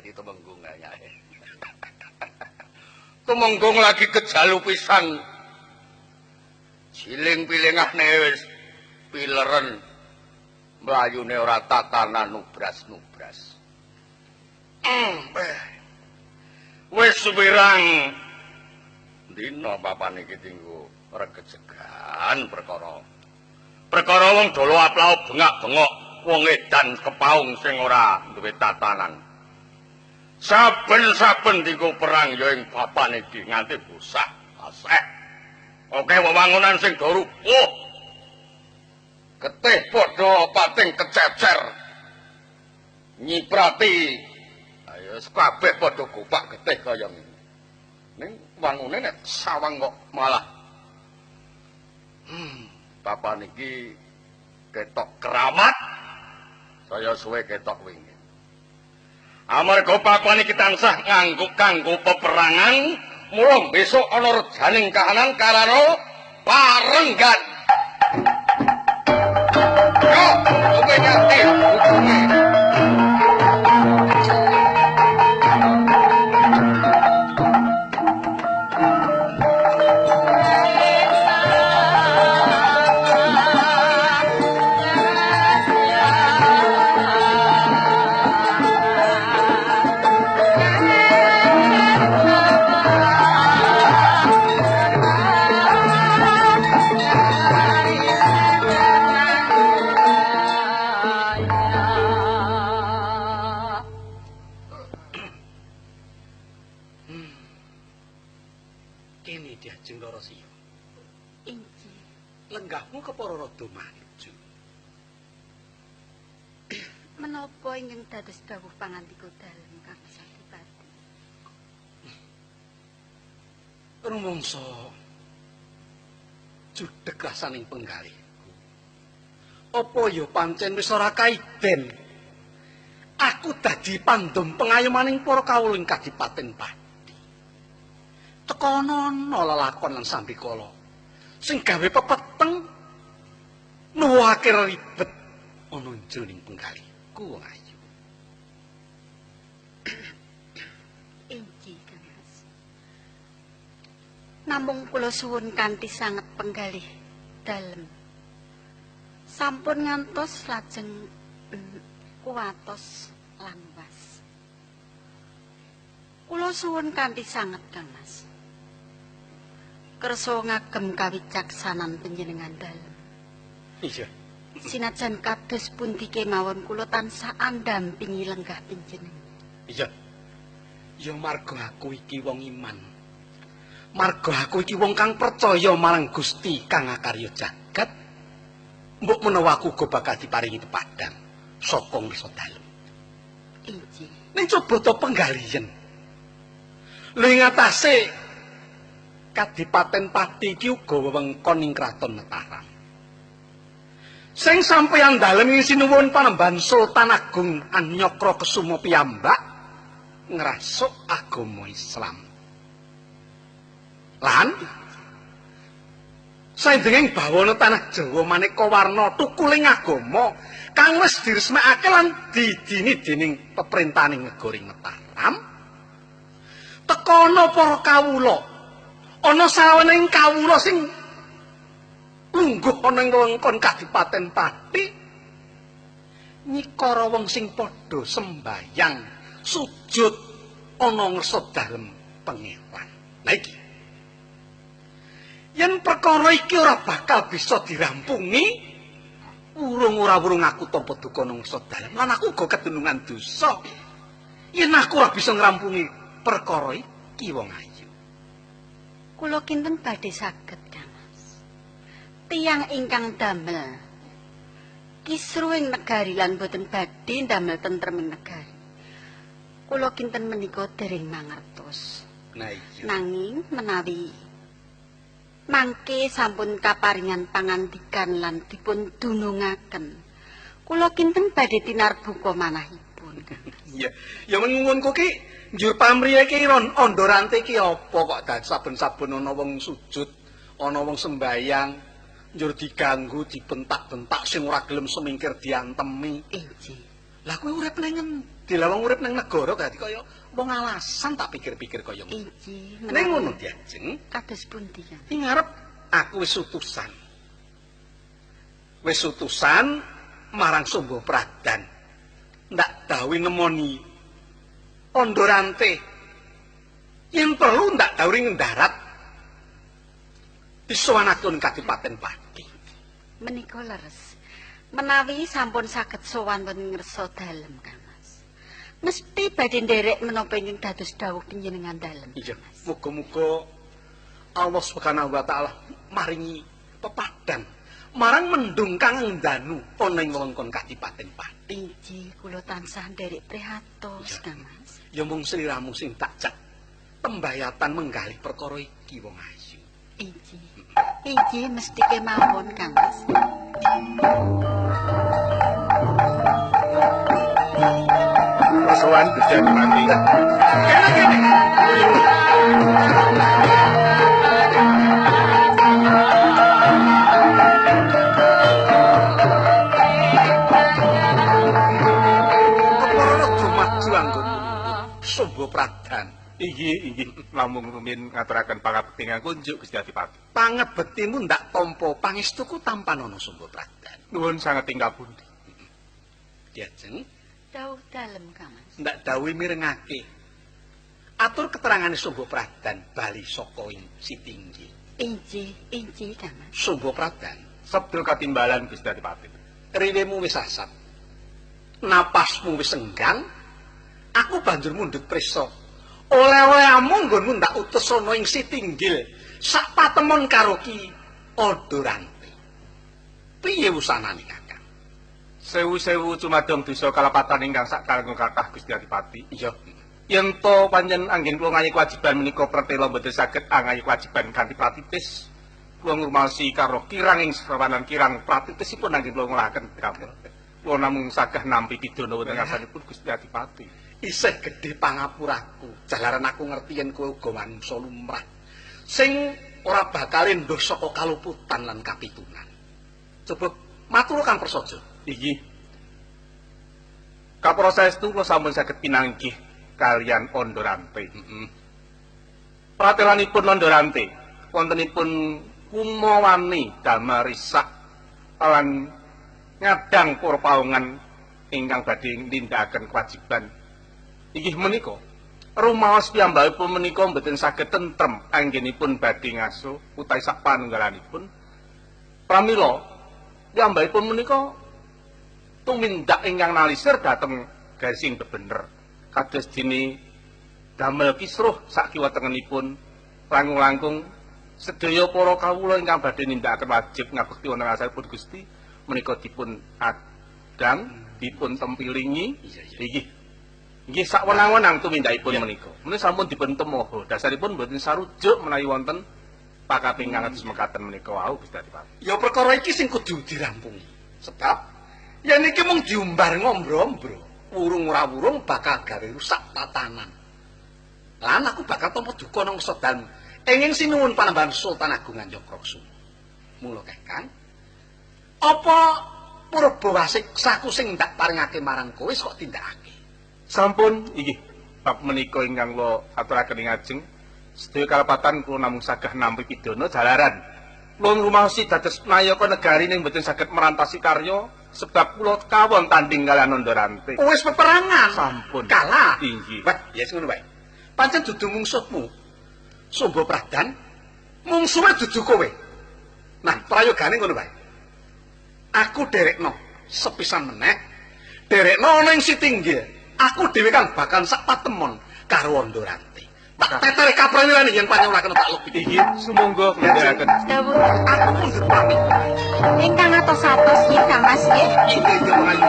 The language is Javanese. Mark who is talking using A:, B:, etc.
A: Ki Tumenggung kayake. Tumenggung lagi kejalu pisan. Jiling pilingane wis pileren. Mlayune ora tatanan nubras-nubras. Wis wirang dina papan iki dinggo regejegan perkara. Perkara wong dolo aplao bengak-bengok wong edan kepaung sing ora duwe tatanan. Saben-saben dinggo perang ya ing papan iki nganti bosah aseh. Oke wewangunan sing do rubuh. Getih padha pating kececer. Nyiprati. Ayo kabeh padha gopak getih kaya ngene. Ning wangune nek sawang kok malah papan iki ketok keramat. Saya suwe ketok wingi. Amarga papan iki tansah nganggo kanggo peperangan, mula besok ana rejaning kahanan karana parenggan. Yo, oke nyati ujunge.
B: Menapa ingkang dados dawuh pangandika dalem Kang Sadipati?
C: Rumangsa judheg rasaning penggalihku. Apa ya pancen wis ora kaiden? Aku dadi pandum pengayomaning para kawula ing Kadipaten Pati. Tekono ana lelakon lan sambikala sing gawe pepeteng nuwuhake ribet ana jroning penggalih. Ku wong ayu.
B: Inggih, Kang Mas. Namung kula suwun kanthi sanget penggalih dalem. Sampun ngantos lajeng kuwatos lan was. Kula suwun kanthi sanget, Kang Mas. Kersa ngagem kawicaksanan panjenengan dalem.
C: Iya.
B: Sinajan kados pundi kemawon kula tansah andampingi lenggah panjenengan.
C: Iya. Ya marga aku iki wong iman. Marga aku iki wong kang percaya marang Gusti kang akarya jagat. Mbok menawa aku uga bakal diparingi pepadang saka ngrsa dalem.
B: Inggih.
C: Ning coba to penggalihen. Lha ing atase Kadipaten Pati iki uga wewengkon ing Kraton Mataram. Sing sampeyan dalem ing sinuwun Panembahan Sultan Agung Anyakra Kesuma piyambak ngrasuk agama Islam. Lan saindenging bawana tanah Jawa maneka warna tukuling agama kang wis diresmekake lan didini dening peperintahing negara Mataram. Tekono para kawula, ana sawening kawula sing lungguh ana ing wewengkon Kadipaten Pati nyikara wong sing padha sembayang sujud ana ngrsa dalem pangeran. Lah iki yen perkara iki ora bakal bisa dirampungi, urung ora urung aku tampa duka nang ngrsa dalem lan aku uga kedunungan dosa yen aku ora bisa ngrampungi perkara iki wong ayu.
B: Kula kinten badhe saged, Kang Mas. Tiyang ingkang damel kisruing negari lan boten badhe ndamel tentreming negari. Kula kinten menika dereng mangertos.
C: Nah iya.
B: Nanging menawi mangke sampun kaparingan pangandikan lan dipun dunungaken, kula kinten badhe tinarbuka manahipun.
C: Iya, ya menguwunku ki njur pamriye ki andharante ki apa kok dadi saben-saben ana wong sujud, ana wong sembayang, njur diganggu, dibentak-bentak sing ora gelem semingkir diantemi.
B: Inggih.
C: Lah kowe urip nang ngendi? Dilawang urip nang negara dadi kaya wong alasan tak pikir-pikir kaya ngono.
B: Inggih.
C: Ning ngono Diajeng,
B: kados pundi, Kang?
C: Ing ngarep aku wis utusan. Wis utusan marang Sumba Pradan. Ndak dawuhi nemoni Ondorante. Yen perlu ndak dawuhi ngendarat disowanake Kadipaten Pati.
B: Menika leres. Menawi sampun saged sowan wonten ngresa dalem, Kang Mas. Mesti badhe nderek menapa ingkang dados dawuh panjenengan dalem.
C: Iya, muga-muga Allah Subhanahu wa taala maringi pepadang marang mendung kang ndanu ana ing wewengkon Kadipaten Pati.
B: Inggih, kula tansah nderek prihatos, Kang Mas.
C: Ya mung sliramu sing tak jak pembayatan menggalih perkara iki wong ayu.
B: Inggih. Inggih mesti kemawon, Kang Mas.
A: Sowan Gusti Adipati.
C: Kene-kene. Kepara rada maju anggonmu Sumba Pradan.
A: Inggih, inggih namung rumiyin ngaturaken pangabekti ingkang kunjuk Gusti Adipati.
C: Pangebektimu ndak tampa, pangestuku tampanana Sumba Pradan.
A: Nuwun sanget ing kapundi.
C: Diajeng
B: dawuh dalem, Kang Mas.
C: Ndak dawuhi mirengake. Atur keterangane Sumba Pradan bali saka ing Sitinggi.
B: Inggih, inggih, Kang Mas.
C: Sumba Pradan,
A: sabda katimbalan Gusti Adipati.
C: Riwemu wis asat. Napasmu wis enggang. Aku banjur mundhut prisa. Oleh-olehmu nggonmu ndak utus ana ing Sitinggil sak patemon karo Ki Ondorante. Piye wusanane, Kakang?
A: Sewu-sewu cumadong dosa kalapatan ingkang sakalenggo kathah Gusti Adipati.
C: Iya.
A: Yen to pancen anggen kula ngayi kewajiban menika pretela mboten saged angayi kewajiban kanthi pratitis. Kula ngrumaosi karo kirang ing srawanan kirang pratitisipun anggen kula nglahaken damel. Kula namung sagah nampi pidana wonten ngarsanipun Gusti Adipati.
C: Isih gedhe pangapuraku, jalaran aku ngerti yen kowe uga manungsa lumrah sing ora bakal enduh saka kaluputan lan kapitunan. Coba matur kang prasaja.
A: Inggih. Kapara saestu kula sampun saged pinanggih kalian Ondorante. Heeh. Pratelanipun Ondorante wontenipun kumawani damarisak lan ngadang para paungan ingkang badhe nindakaken kewajiban. Inggih menika rumaos piyambakipun menika mboten saged tentrem anggenipun badhe ngaso utawi sak panunggalanipun. Pramila piyambakipun menika tumindak ingkang nalisir dhateng gasing bebener kados dene damel kisruh sak kiwa tengenipun langkung-langkung sedaya para kawula ingkang badhe nindakaken wajib ngabekti wonten ngarsanipun Gusti menika dipun adang dipun tempilingi. Inggih. Nggih sakwenang-wenang tumindakipun menika. Menika sampun dipun temoho. Dasaripun mboten sarujuk menawi wonten pakaping kang kados mekaten menika wau Gusti Adipati.
C: Ya perkara iki sing kudu dirampungi. Sebab yen iki mung diumbar ngombro-ombro, wurung ora wurung bakal gawe rusak tatanan. Lan aku bakal tampa duka nang sedan enging sinuwun Panembahan Sultan Agung Anjokroksuma. Mula Kakang, apa purba wasiksaku sing ndak paringake marang kowe kok tindakake?
A: Sampun inggih bab menika ingkang kula aturaken ing ajeng sedaya kalepatan kula namung sagah nampi pidana jalaran kula ngrumaosi dados nayaka negari ning mboten saged merantasi karya sebab kula kawon tanding kaliyan Ondorante.
C: Wis peperangan
A: sampun
C: kalah.
A: Inggih.
C: Wah, ya ngono wae. Pancen dudu mungsuhmu Sumba Pradan, mungsuhe dudu kowe. Nah, prayogane ngono wae. Aku derekno sepisan meneh, derekno ana ing Sitinggil. Aku dhewe kang bakal sak patemon karo Ondorante. Tak tetere kaprawirane yen pancen ora kena tak lebih.
A: Inggih, sumangga ngendikaken.
B: Dawuh.
C: Aku mundur pamit.
B: Ingkang atos-atos nggih, Kang Mas nggih.
C: Inggih, wong ayu.